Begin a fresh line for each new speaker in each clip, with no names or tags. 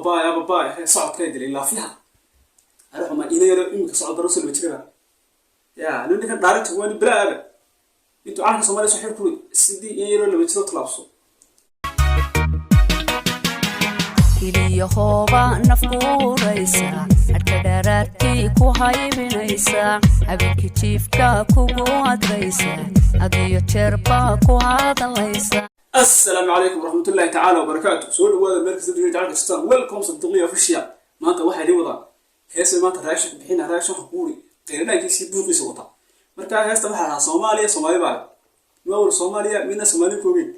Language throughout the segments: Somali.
Ababaay, ababaay, socodkay dilay laafiyaha arixuma ina yaro iminka socod baro soo jiraba ya nin ninkan dhaaragta waa nin bilaa intuu calanka Soomaaliya soo xir ku sidii in yaro laba jiro talaabso.
Iliyahooba nafkuuraysa, hadhka dharaartii ku haybinaysa, habeenkii jiifka kugu adraysa, hadiyo jeerbaa ku hadalaysa.
Assalaamu calaykum waraxmatullaahi tacaala wabarakaatu. Soo dhawaada meel kasta dunida jacalka jirtaan. Welcome Sanduuqliya Official. Maanta waxaa idin wadaa heesa. Maanta reaction bixina, reaction waxaan ku wuri qeyradhaankiisii buuqiisa wata. Marka heesta waxaa lahaa Soomaaliya Soomaali baa leh. Waa Soomaaliya midna Soomaali koogeen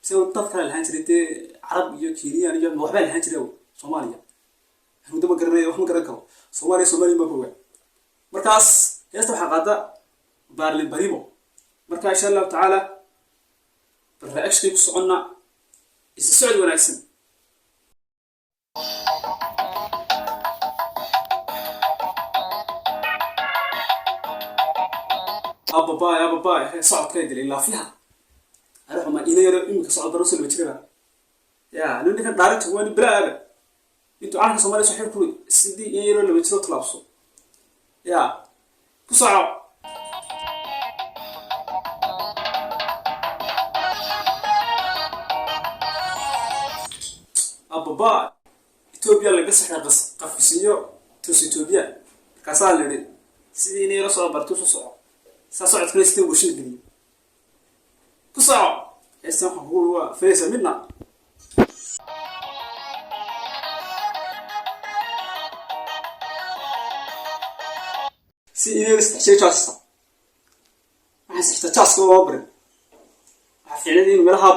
mise dad kale lahaan jiray, dee Carab iyo Kenyan iyo waxbaa lahaan jiray Soomaaliya. Muddo ma garanayo, wax ma garan karo. Soomaaliya Soomaaliya ma kooga. Markaas heesta waxaa qaada Baarlin Barimo. Marka insha Allahu tacaala bal reactionkay ku soconna, isa socod wanaagsan. Ababaay, ababaay, socodkay dilay laafiyaha arixuma ina yaro iminka socod baro soo laba jiraba ya nin ninkan dhaaragta waa nin bilaa intuu calanka Soomaaliya soo xir ku sidii in yaro laba jiro talaabso ya ku soco. Ababa Etoobiya laga saxay qafisiyo tus Etoobiya. Markaasaa la yidhi sidii inay la soo barto soo soco, saa socodkana sidii warshada geliyo ku soco. Heestan waxaan kugu waa faysa midna. Si inay saddex jeer jaasista waxaan sixta jaaska loo barin. Waxaa fiicnay in meelaha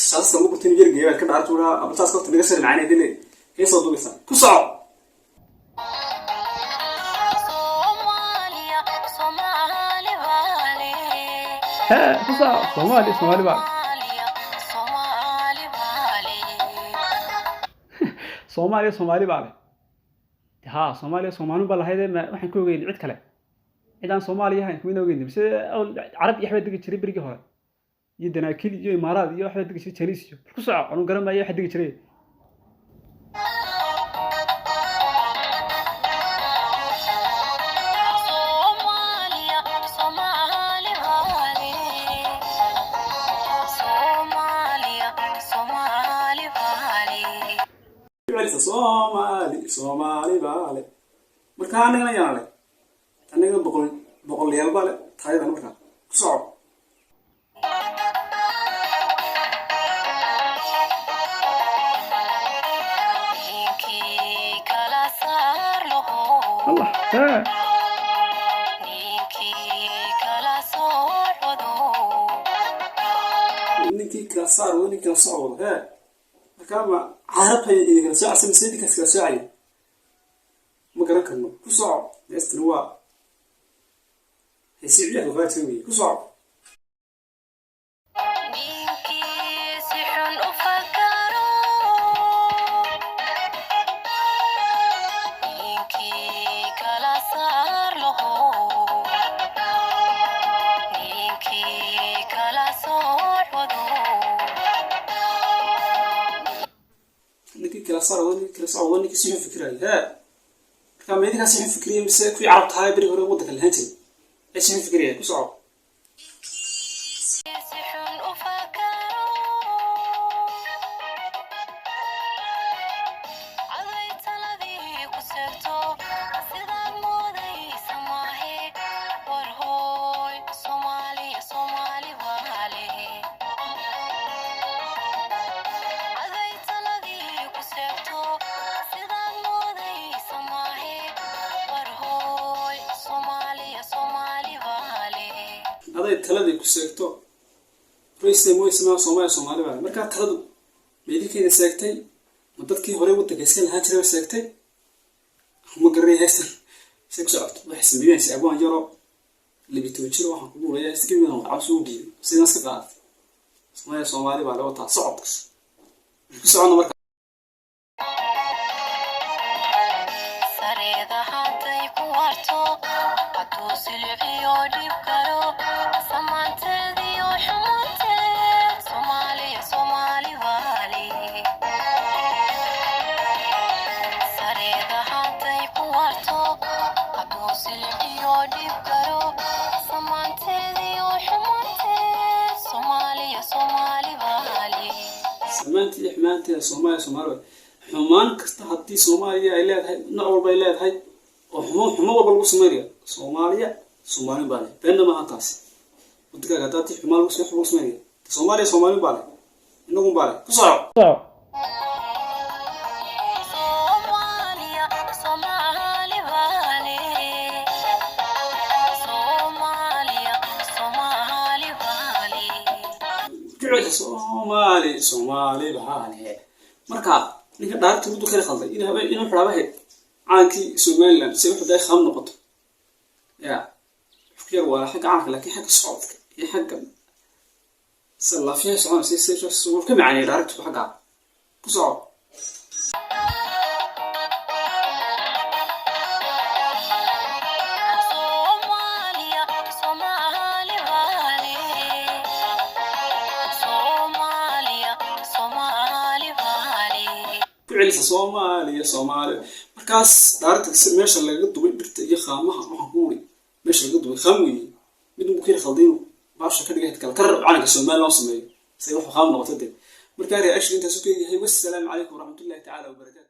jaaska lagu barto in yargeeya baad ka dhaarto ama jaaska horta naga sar macaanay dile heesoo duubeysa ku soco.
Hee, ku soco. Soomaali Soomaali baa, Soomaaliya Soomaali baa leh. Haa, Soomaaliya Soomaalin baa lahaydee, ma waxaan ka ogeyn cid kale, cid aan Soomaaliya ahayn kumina ogeyn. Mise Carab iyo waxbaa degi jiray berigii hore, iyo Danaakil iyo Imaaraad iyo waxbaa degi jiray, Janiis iyo bal ku soco. Anuu garan maayo waxa degi jiray.
Celisa Soomaali Soomaali baa leh. Marka anagana yaana leh, anagana boqol boqolayaal baa leh taayadan. Markaa ku soco.
Allah, hee.
Ninkii kala saar wado, ninkii kala soc wado. Hee, markaa ma carabta idin kala soocaysa mise idinkaas kala soocaya? Ma garan karno. Ku soco. Heestani waa heesii ciyaarka qaadi jiray weye. Ku soco. Ninkii kala saar wado, ninkii kala soc wado, ninkii si xun fikiraya. Hee, markaa ma idinkaas si xun fikiraya mise kuwii Carab tahay berigi hore waddanka lahaan jiray ay si xun fikiraya? Ku soco. Aday taladii ku seegto royse moysmaa Soomaaliya Soomaali baa. Markaa taladu ma idinkeeda seegtay, ma dadkii horey waddanka iska lahaan jiray ba seegtay? Ma garanay heestan say ku socoto. Waxay sameeyeen abwaan yaro 12 jir waxaan kugu leeyahay heesta kamid cabsi u dhiibay sidan iska qaadatay. Soomaaliya Soomaali baa la wataa socodkas ku soconna marka. Xumaanteeda Soomaaliya Soomaaliya, xumaan kasta haddii Soomaaliya ay leedahay, nooc walba ay leedahay oo xumo xumo walba lagu sameynaya, Soomaaliya Soomaalin baa leh. Beenna maaha taasi. Wadankaaga haddaa tii xumaan lagu lagu sameynaya, Soomaaliya Soomaalin baa leh, innagun baa leh. Ku soco.
Soco.
Soomaaliya Soomaali baa leh. Soomaaliya Soomaali baa leh.
Ku celisa, Soomaali Soomaali baa leh. Marka ninka dhaarta muddo kala khalday in habe inuu xidhaabahe calankii Somaliland si wuxuu day kham noqoto ya yar waa xagga calanka, laakiin xagga socodka iyo xagga salaafiyaha soconaysa si wuu ka macaaniyay dhaaragtu xagga. Ku soco.
Soomaaliya Soomaali baa leh. Soomaaliya Soomaali baa leh.
Ku celisa, Soomaaliya Soomaaliya. Markaas dhaaragta si meesha lagaga dubay dhirta iyo khaamaha, waxaan ku uri meesha laga dubay khaam weeye. Mid unbu kala khalday inuu baasha ka dhigay kale karar calanka Somaliland loo sameeyo si wuxuu khaam noqoto dee. Markaa reaction intaas u ka yahay. Wassalaamu calaykum waraxmatullahi tacaala wabarakaatu.